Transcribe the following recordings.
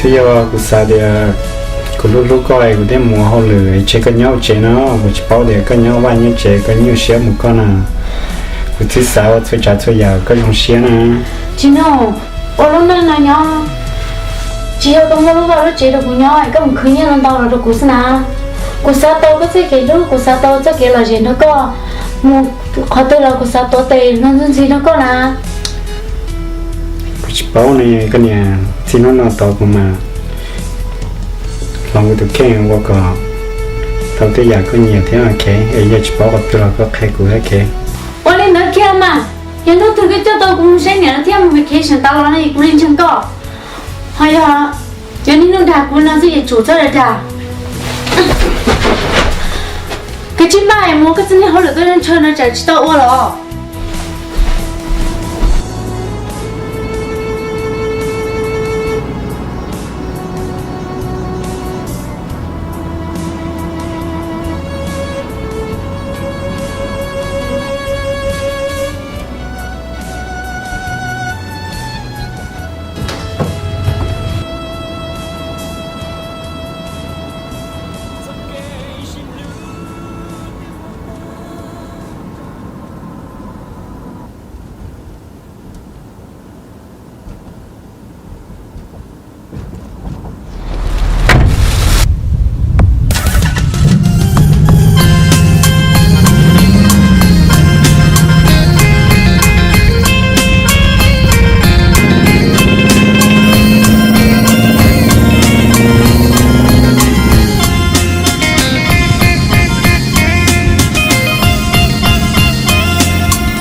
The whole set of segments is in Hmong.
Yog kuv xav tias kuv hlub hlub koj es kuv thiaj mus ua hauj lwm, ntshe koj nyob hauv tsev no, kuv tsis paub tias koj nyob vaj nyob tsev koj nyuaj siab mus koj na. Kuv twb xav ua txhua tsav txhua yam koj zoo siab na. Tsis no, ua lub neej no nyob tsis yog koj muaj lub vaj lub tsev rau kuv nyob es koj mus khwv nyiaj ntau los rau kuv xwb na. Kuv xav tau koj txoj kev hlub, kuv xav tau txoj kev lom zem nrog koj, mus qhov twg los kuv xav tuav tes ntxhi ntxhi nrog koj na. Kuv tsis paub ne koj niam, txij hnub no tod kuv mam hloov kuv tus kheej ua kom tau tej yam koj nyiam thiab, ok? Es yog tsis paub qhov twg los koj qhia kuv, ok? Ua li ntawd kiag mas, yog hnub twg koj coj tau kuv mus saib niam no thiab mus vacation tas los no es kuv li ntseeg koj. Ho yog, yog niaj hnub dag kuv no xwb es tsum txhob dag dag. Koj tsis maj es mus, koj txoj niag hauj lwm koj ntshaw no tsam tsis tau ua los.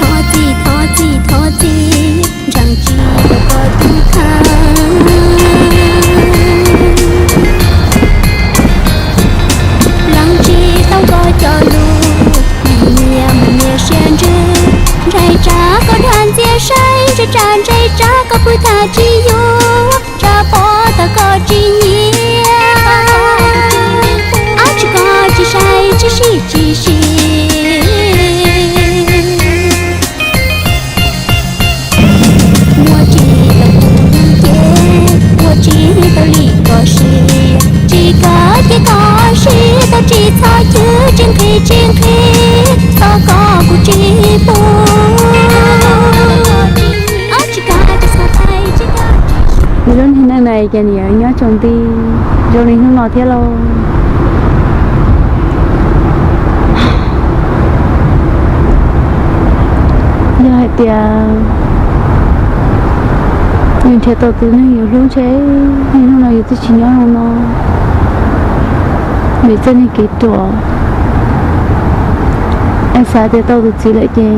Thov txim, thov txim, thov txim, ntseeg tsis tau koj tus kheej. Lees tsis tau koj cov lus, nyias mus nyias siab ntsws, ntshai tsam koj dag ntxias saib, ntshai tsam, ntshai tsam koj pw tag tsis yuav, tsam pom tag koj tsis nyiam, ab tsis koj tsis saib tsis sib tsis sib. Muaj tsis tau kuv neeg ces, muaj tsis tau li koj siab, tsis kawm ces koj siv tau tsis txhob chwv, tsis nqhis tsis nqhis, txhob koj kuv tsis pub. Ab tsis kawm ces txhob txhais tsis kawm. Yus lub neej no ces nws yuav nyob tsaus nti zoo li hnub no thiab lauj. Yog hais tias yus nrhiav tau tus neeg yus hlub ntshe niaj hnub no yus twb tsis nyob zoo no. Vim txoj niag kev ruam, es xav tias tau tus txiv lawm ces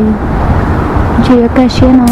ntshe yuav kaj siab no.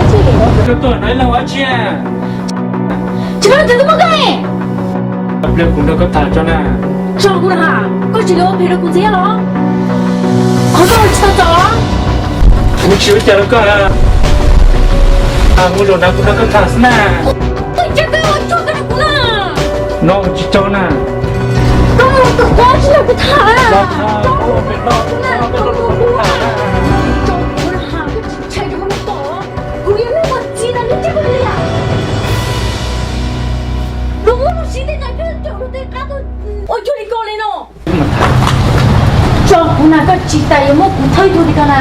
Tsis muaj cov twb muaj koj. Pliag kuv nrog koj tham tso na. Tso kuv na, koj tsis li ua phem rau kuv ntxiv los? Qhov koj tsis tau txaus los? Kuv tsis ua cas rau koj na. Mus zaum nrad kuv nrog koj tham xwb na. Tus tsev koj ua tsuag koj nrog kuv na. No tsis tso na. Koj mus tus koj tsis nrog kuv tham. Kuv yog neeg ua txiv na, neb coj kuv li yam. Luag muab luag siv tej ntawd coj caum luag tej qab tuaj ua cuag li koj li no. Tso kuv na, koj tsis tas yuav muab kuv thawb ib tug li ko na.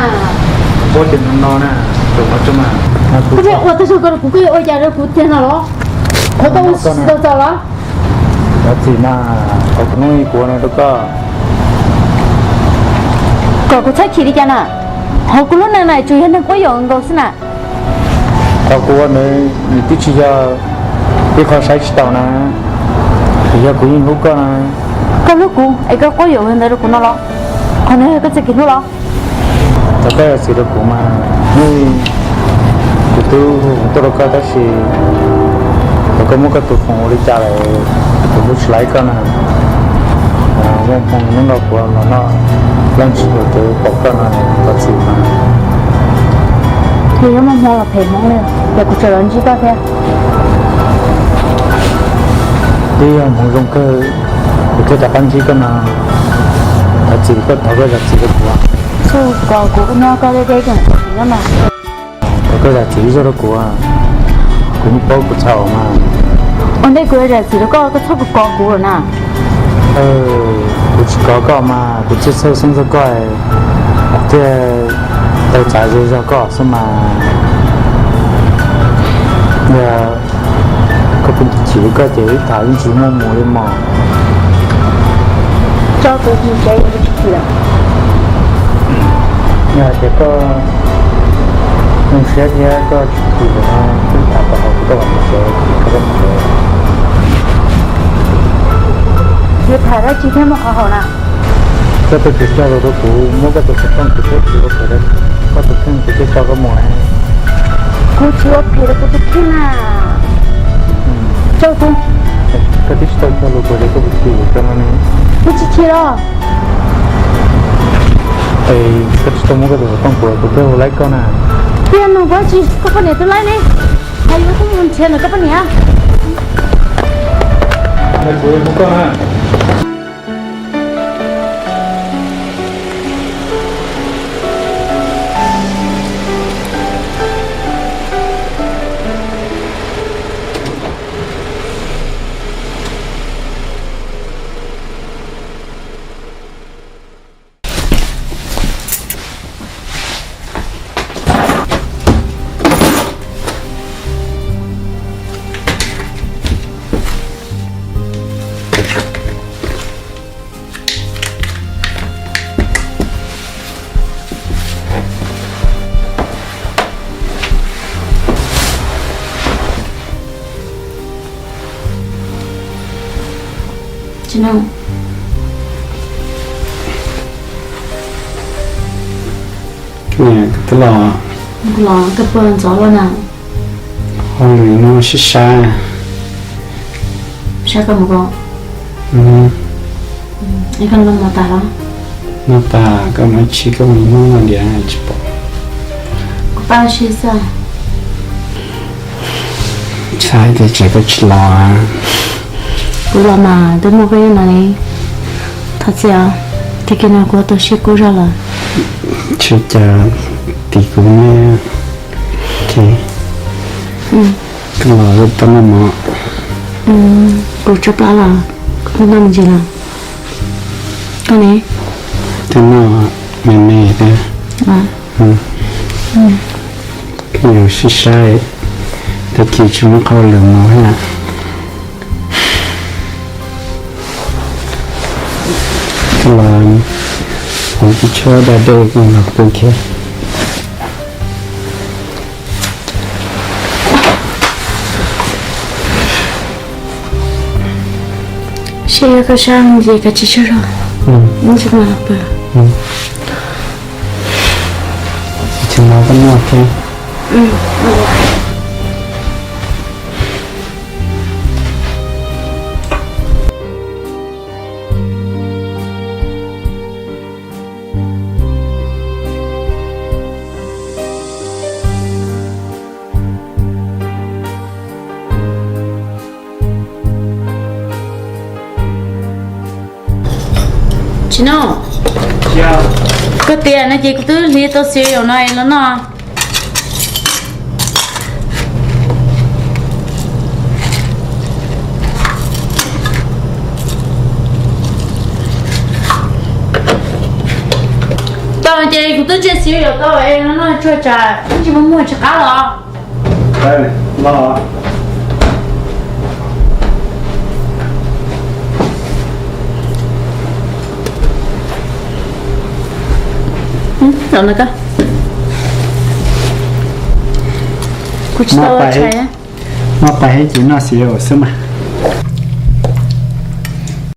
Ua tias no no na, koj thiaj ua tag zog ko rau kuv, koj yuav ua cas rau kuv tiag no los? Qhov koj ua tsis tau txaus los? Cov txiv mas, qhov kuv hnub ib kuv ua no rau koj. Kom kuv txhob chim li cas na? Hauv kuv lub neej na tsuas yog neeg quab yuam nkaus xwb na. Qhov kuv ua ntawd nws twb tsis yog ib qho saib tsis taus na, yog kuv yeej hlub koj na. Koj hlub kuv es koj quab yuam ntawd rau kuv no los? Qhov ntawd yog koj txoj kev hlub los? Thaum koj zam txim rau kuv mas, hnub kuv twb hu tuaj rau koj tab sis thaum koj muab koj tus foom ua li cas lawm, kuv hu tsis laib koj na. Muaj hmoo hnub no kuv los noj leej tsis ua twv pom koj no, thov txim mas. Ces yuav muaj hmoo los phem hmoov li, ces kuv tseem los ntsib koj thiab. Twb yog hmoov zoo kawg, kuv thiaj rov qab ntsib koj no. Thov txim, koj thov koj zam txim rau kuv. Txhob kom kuv nyob koj deb deb, koj mas. Thov koj zam txim ib zaug rau kuv, kuv paub kuv txhaum mas. Ua ntej kuv yuav zam txim rau koj, koj txhob kov kuv lawm na. Kuv tsis kov koj mas kuv txhawj txhawj xeeb txog koj, thiaj tau txav zog zog koj xwb mas. Yog koj pheej chim chim li koj ces wb tham yeej tsis muaj mus li mog. Tso kuv mus tsev, kuv tsis chim lawm. Yog hais tias koj zoo siab thiab koj tsis chim lawm no, wb tham kom haum kuv rau mus tsev, koj mus tsev. Yuav tham dab tsi thiab muaj qhov haum na? Koj tus kheej coj los rau kuv, muab koj tus xov tooj kuv thiab tsis ua phem rau koj tus kheej, kuv thiaj tso koj mus na. Kuv tsis ua phem rau kuv tus kheej na. Tso kuv. Koj twb tsis tau cog lus kuv ces koj puas chim rau no ne? Kuv tsis chim los. Es koj tsis tau muab koj tus xov tooj kuv, kuv thiaj hu laib koj na. Tiag no kuv tsis, koj poj niam twb laib ne. Hais yuav kuv mus nrhiav ntawm koj poj niam. Kuv hu koj na. Tsis no. Koj twb los, los koj puas ntxov lawm na? Hauj lwm no sib sab. Sab koj mus ko. Es koj noj mov tas los? Noj tas, koj mus ib chim koj mus ib hnub no diam tsis pom. Kuv pab sib xwb. Xav tias tsam koj tsis los. Kuv los mas twb muaj peb no ne. Thov txim os, tag kis no kuv tau siab kub zog lawm. Tsis cas, tim kuv ne. Koj los tau noj mov. Kuv tsau plab los, koj noj me ntsis los? Koj ne? Twb noj me me thiab. Koj yuav sib saib, tag kis tsis muaj qhov lwm mus thiab. Koj los, kuv tsis tshua da dej koj los pw thiab. Seb koj sab ces kav tsij tsaug zog, tsis mas los pw. Tsis mas koj noj thiab. Tsis no, koj tias no ces kuv twb hliv tau cereal no es los noj. Tau ces kuv twb tsiaj cereal tau es los noj tsuag tsam ib ntsis muaj muag tsis qab los. Kuv tsis tau tshais. Muab pais ces noj cereal xwb mas.